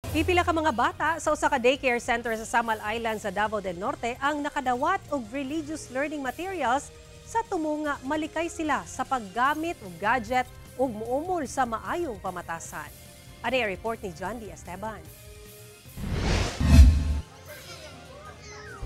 Pipila ka mga bata sa usa ka daycare center sa Samal Island sa Davao del Norte ang nakadawat og religious learning materials sa tumo nga malikay sila sa paggamit og gadget ug muumol sa maayong pamatasan. Ani ang report ni John D. Esteban.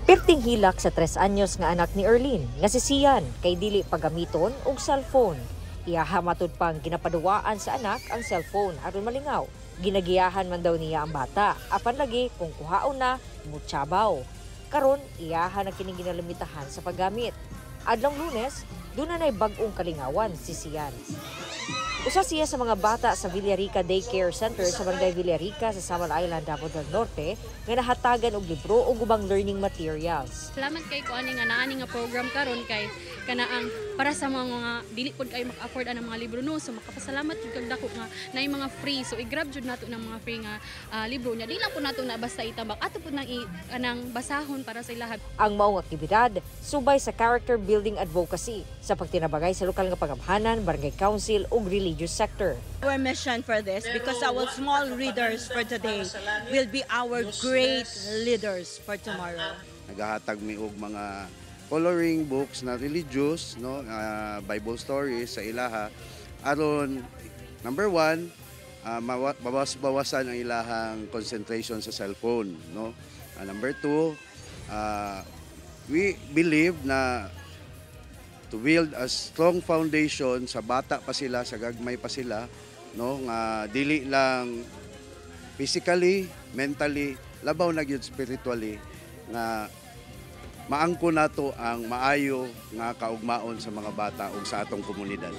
Pirting hilak sa 3 anyos nga anak ni Erlene nga si Sian kay dili pagamiton og cellphone. Iyaha matud pang ginapaduwaan sa anak ang cellphone aron malingaw. Ginagiyahan man daw niya ang bata, apan lagi kung kuhaon na, mutsabaw. Karon iyaha na kining ginalimitahan sa paggamit. Adlong Lunes, duna na'y bag-ong kalingawan si Sian. Usa siya sa mga bata sa Villarica Daycare Center sa Barangay Villarica sa Samal Island, Davao del Norte nga nahatagan og libro ug ubang learning materials. Salamat kay ko ani nga naani nga program karon kay kana ang para sa mga dili pud kay maka-afford anang mga libro, no. So makapasalamat jud kag dako nga naay mga free, so i-grab jud nato ng mga free nga libro nya. Di lang pud nato na basta itambak, ato pud nang anang basahon para sa ilaha. Ang maong aktibidad subay sa character building advocacy sa pagtinabangay sa lokal nga pagamhanan, barangay council ug religious sector. Our mission for this, because our small readers for today will be our great leaders for tomorrow. Nagahatag mi og mga coloring books na religious, no, Bible stories sa ilaha aron number one, bawas-bawasan ang ilahang concentration sa cellphone, no. Number two, we believe na to build a strong foundation sa bata pa sila, sa gagmay pa sila, no, nga dili lang physically, mentally, labaw na gyud spiritually nga maangko nato ang maayo nga kaugmaon sa mga bata ug sa atong komunidad.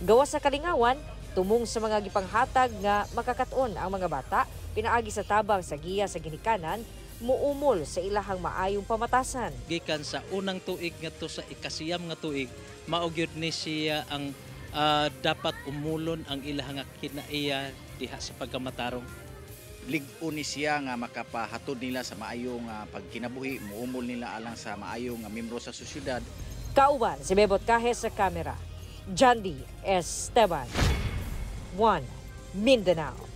Gawas sa kalingawan, tumong sa mga gipanghatag nga makakaton ang mga bata pinaagi sa tabang sa giya sa ginikanan, muumol sa ilahang maayong pamatasan. Gikan sa unang tuig ngadto sa 9 nga tuig, mao gyud ni siya ang dapat umulon ang ilahang nga kinaiya diha sa pagkamatarong. Lig-on ni siya nga makapahatod nila sa maayong pagkinabuhi, muumol nila alang sa maayong nga membro sa sosyedad. Kauban si Bebot Cajes sa kamera. Jandy Esteban. 1 Mindanao.